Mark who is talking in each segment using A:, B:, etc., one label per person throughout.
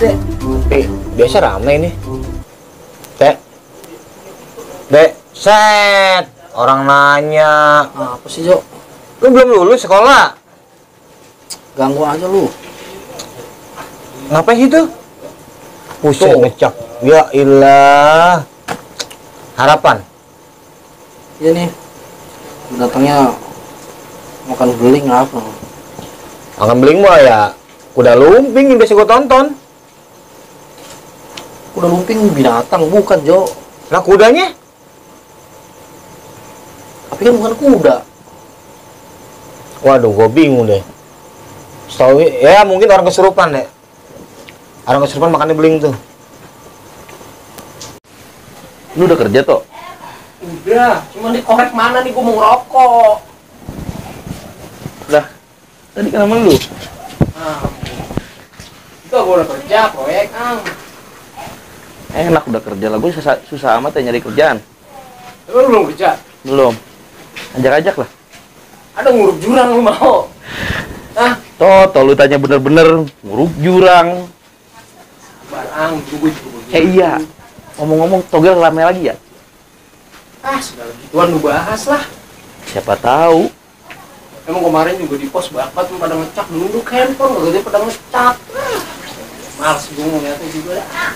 A: Dek.
B: Tapi biasa rame ini. Dek, set. Orang nanya.
A: Apa sih, Jo?
B: Lu belum lulus sekolah?
A: Ganggu aja lu.
B: Ngapain situ? Pusing ngecak. Ya ilah. Harapan.
A: Iya nih. Datangnya makan beling apa?
B: Makan beling mah ya kuda lumping yang biasa gue tonton.
A: Kuda lumping binatang bukan, Jo.
B: Lah kudanya?
A: Tapi kan bukan kuda.
B: Waduh, gue bingung deh. Setahu ya mungkin orang kesurupan deh. Orang kesurupan makannya beling tuh.
C: Lu udah kerja toh?
D: Udah, cuma dikorek mana nih, gue mau ngerokok.
C: Lah, tadi kan sama lu.
D: Itu gue udah kerja, proyek,
C: Enak udah kerja lah, gue susah amat ya nyari kerjaan.
D: Tapi lu belum kerja?
C: Belum. Ajak-ajak lah.
D: Ada nguruk jurang, lu mau? Hah?
C: Toh lu tanya bener-bener nguruk jurang.
D: Barang, gue juga.
C: Iya. Ngomong-ngomong, togel rame lagi ya?
D: Segala gituan lu bahas lah.
C: Siapa tahu.
D: Emang kemarin juga di pos bakat lu pada ngecak dulu handphone, gak dia pada ngecak. Males gue ngeliatnya juga dah.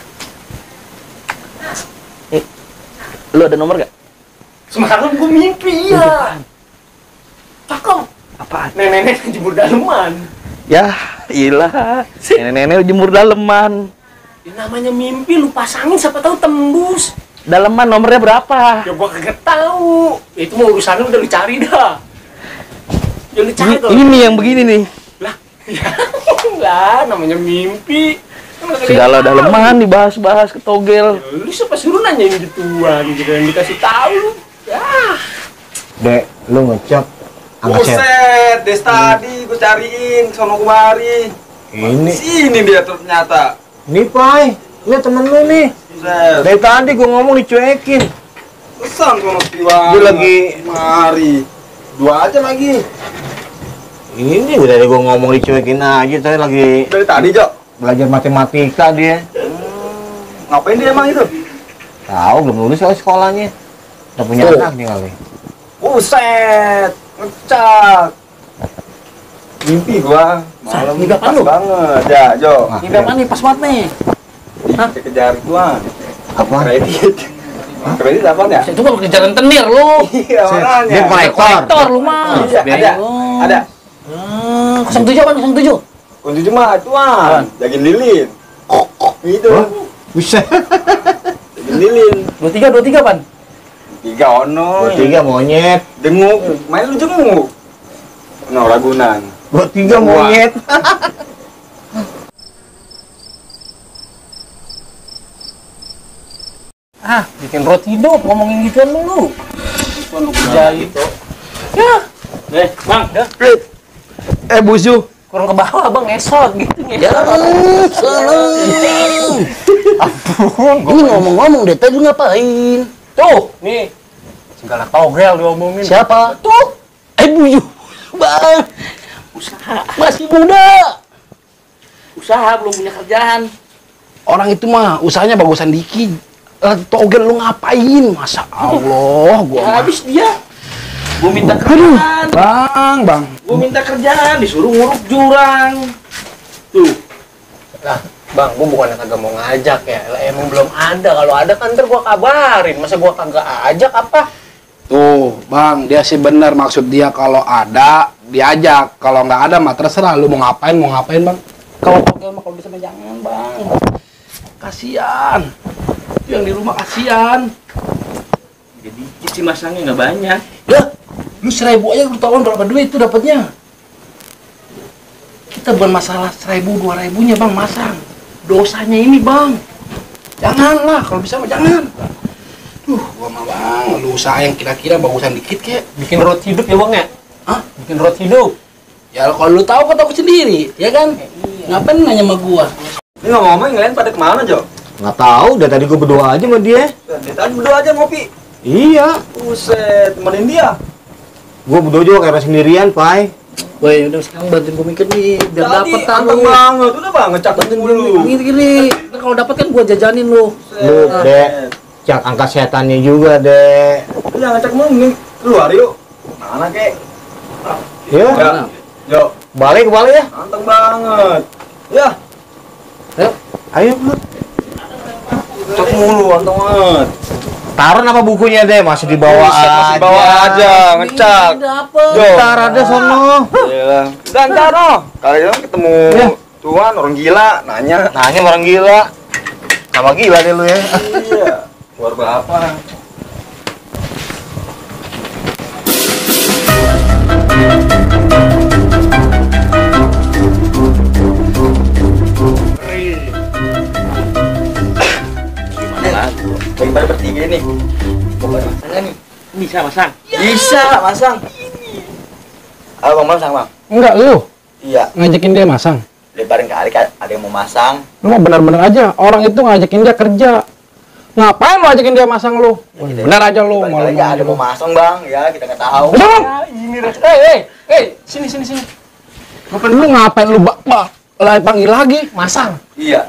C: Lu ada nomor gak?
D: Semalam gue mimpi ya. Cakep.
C: Apaan?
D: Nenek-nenek jemur daleman.
C: Ya, ilah. Nenek-nenek jemur daleman.
D: Ini namanya mimpi, lu pasangin siapa tahu tembus.
C: Daleman nomornya berapa?
D: Ya gua kagak tahu. Itu mau urusannya udah lu cari dah. Ya lu cari kalau
C: Ini yang begini nih.
D: lah. Ya, lah namanya mimpi.
C: Segala daleman dibahas-bahas ke togel.
D: Ya, lu siapa suruh nanyain gituan gitu yang dikasih tahu lu. Ya.
B: Dek, lu ngecek angkat set.
E: Buset, des tadi gue cariin sono kemari.
B: Ini,
E: Sini dia ternyata.
B: nih Pai, lihat temen lu nih.
E: Buset,
B: Dari tadi gue ngomong dicuekin.
E: pesan sono Stiwan.
B: Dia lagi-
E: mari. Dua aja lagi.
B: Ini udah dari gue ngomong dicuekin aja, tadi lagi
E: Dari tadi, Jo.
B: belajar matematika dia.
E: Ngapain dia emang itu?
B: Tahu belum lulus kali sekolahnya. Udah punya
E: Tuh.
B: anak nih kali.
E: Buset, ngecak. Mimpi gua. Malam
A: Mimpi apaan
E: pas
A: lu?
E: banget. Ya, Jo.
B: Ah,
A: Mimpi apa nih? Pas banget nih. Hah?
E: Kejar gua.
B: Apa?
E: Kredit. Kredit apa ya?
A: Itu kan kejar rentenir lu.
E: Iya, makanya.
B: Dia kolektor.
A: Kolektor lu mah.
E: Ada. Ada.
A: 07 kan 07.
E: Kunci cuma tuan. Daging lilin. Gitu.
B: Bisa.
E: Daging lilin.
A: 23 pan.
E: 3 ono.
B: 23 monyet.
E: Jenguk. Main lu jenguk. No, Ragunan.
B: 23 monyet.
A: Bikin roti hidup ngomongin gituan dulu. Gituan lu kerjain. Ya,
D: Bang, dah.
C: Busu.
A: kurang ke bawah bang, ngesot gitu.
F: Ya, salam.
A: Ampun,
F: Ini ngomong-ngomong deh, tadi lu ngapain?
D: Tuh, nih. Segala togel diomongin.
F: Siapa?
D: Tuh.
F: Buju. Bang,
D: Usaha.
F: masih muda.
D: Usaha belum punya kerjaan.
F: Orang itu mah usahanya bagusan dikit. Togel lu ngapain? Masa Allah, gua
D: Ya
F: mah.
D: habis dia. Gua minta kerjaan.
F: Bang.
D: Gua minta kerjaan, disuruh nguruk jurang. Tuh.
A: Lah, bang, gua bukan kagak mau ngajak ya. Lah, emang belum ada. Kalau ada kan ntar gua kabarin. Masa gua kagak ajak apa?
G: Tuh, Bang, dia sih bener maksud dia kalau ada diajak, kalau nggak ada mah terserah lu mau ngapain, Bang. Kalau togel mah kalau bisa mah jangan, Bang. Kasihan. Itu yang di rumah kasihan.
D: Jadi dikit sih masangnya nggak banyak.
G: Ya, lu 1.000 aja lu tahu berapa duit itu dapatnya. Kita bukan masalah 1.000 2.000-nya, Bang, masang. Dosanya ini, Bang. Janganlah, kalau bisa mah jangan. Gua mah Bang, lu usaha yang kira-kira bagusan dikit kek.
A: Bikin roti hidup ya bang ya?
G: Hah?
A: Bikin roti hidup.
G: Ya kalau lu tahu kan tahu sendiri, ya kan? Ngapain nanya sama gua?
E: Ini ngomong ngelain pada kemana, Jo?
B: Nggak tahu, dari tadi gue berdua aja sama dia.
E: Dari tadi berdua aja ngopi.
B: Iya,
E: Buset, temenin dia.
B: gue berdua juga kayak sendirian, Pai.
F: Woi, udah sekarang bantuin gue mikir nih, biar dapet kan
E: anteng
F: lu.
E: banget, udah bang ngecak
F: Bantuin gue
E: mulu.
F: gini. Ntar kalau dapet kan gue jajanin lu.
B: Lu, Dek, cak angka setannya juga, Dek.
E: Udah ngecak mulu, mending keluar yuk. Mana kek?
B: Ya,
E: Ya, yuk,
B: balik ya.
E: anteng banget. Ya,
B: Ayo, Mat.
E: ngecak mulu, anteng banget.
B: Taruh apa bukunya, Dek? Masih dibawa
E: Masih bawa aja, ngecak.
F: Dapet.
E: Yo.
B: Ntar ada sono.
E: Iya. Dan ntar noh, kalian ketemu tuan orang gila, nanya.
B: Nanya orang gila. Sama gila deh lu ya.
E: Iya. Keluar berapa? Lagi pada bertiga nih. Mau pada masang nih?
C: Bisa masang.
E: Bisa masang. Ayo bang masang bang.
G: Enggak lu
E: Iya.
G: ngajakin dia masang.
E: Lebarin kali ada yang mau masang.
G: Lu mah bener-bener aja. Orang itu ngajakin dia kerja. Ngapain lu ajakin dia masang lu? Bener aja lu.
E: Lebarin
G: Malu
E: kali ada mau masang bang. Ya kita nggak tahu.
G: Udah bang.
A: Sini.
G: Lu ngapain lu lah panggil lagi?
A: Masang.
E: Iya.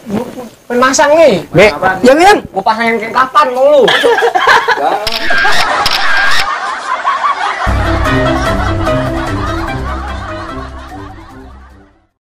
A: Pengen masang nih.
B: Dek,
G: Jangan.
A: Gue pasangin kapan lu?
E: Bang.